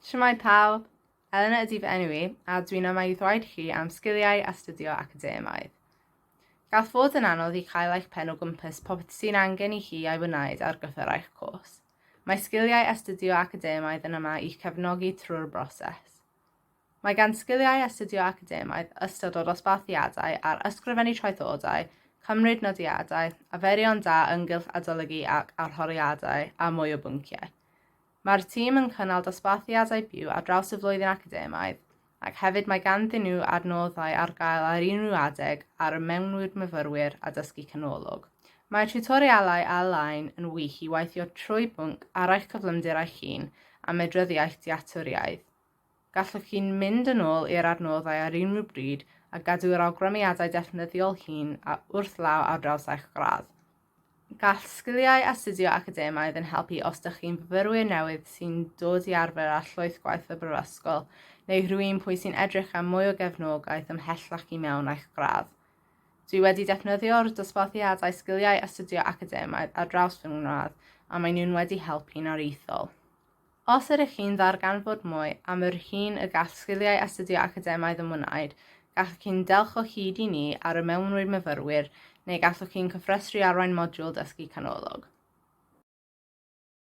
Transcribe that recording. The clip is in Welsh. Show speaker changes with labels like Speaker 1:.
Speaker 1: Shwmae pawb! Elena ydy fy enw i, a dwi'n yma i ddweud chi am sgiliau astudio academaidd. Gall fod yn anodd i chael eich pen o gwmpas popeth sy'n angen i chi ei wneud ar gyfer eich cwrs. Mae sgiliau astudio academaidd yn yma i'ch cefnogi trwy'r broses. Mae gan sgiliau astudio academaidd ystod o ddosbarthiadau ar ysgrifennu traethodau, cymryd nodiadau, arferion da ynghylch adolygu ac arholiadau, a mwy o bynciau. Mae'r tîm yn cynnal dosbarthiadau byw ar draws y flwyddyn academaidd, ac hefyd mae ganddyn nhw adnoddau ar gael ar unrhyw adeg ar y mewnwyd myfyrwyr a dysgu canolog. Mae tiwtorialau ar-lein yn wych i weithio trwy bwnc ar eich cyflymder eich hun a medryddiaeth dealltwriaeth. Gallwch chi'n mynd yn ôl i'r adnoddau ar unrhyw bryd a gadw yr awgrymiadau defnyddiol hyn wrth law ar draws eich gradd. Gall sgiliau astudio academaidd yn helpu os dych chi'n fyfyrwyr newydd sy'n dod i arfer â llwyth gwaith y brifysgol, neu rhywun pwy sy'n edrych am mwy o gefnogaeth ymhellach i mewn eich gradd. Dwi wedi defnyddio'r dosbarthiadau sgiliau astudio academaidd ar draws fy ngradd a maen nhw'n wedi helpu'n aruthrol. Os ydych chi'n ddarganfod mwy am yr hyn y gall sgiliau astudio academaidd ymwneud, gallwch chi'n dewch o hyd i ni ar y mewnrwyd myfyrwyr neu gallwch chi'n cofrestru arwain modiwl dysgu canolog.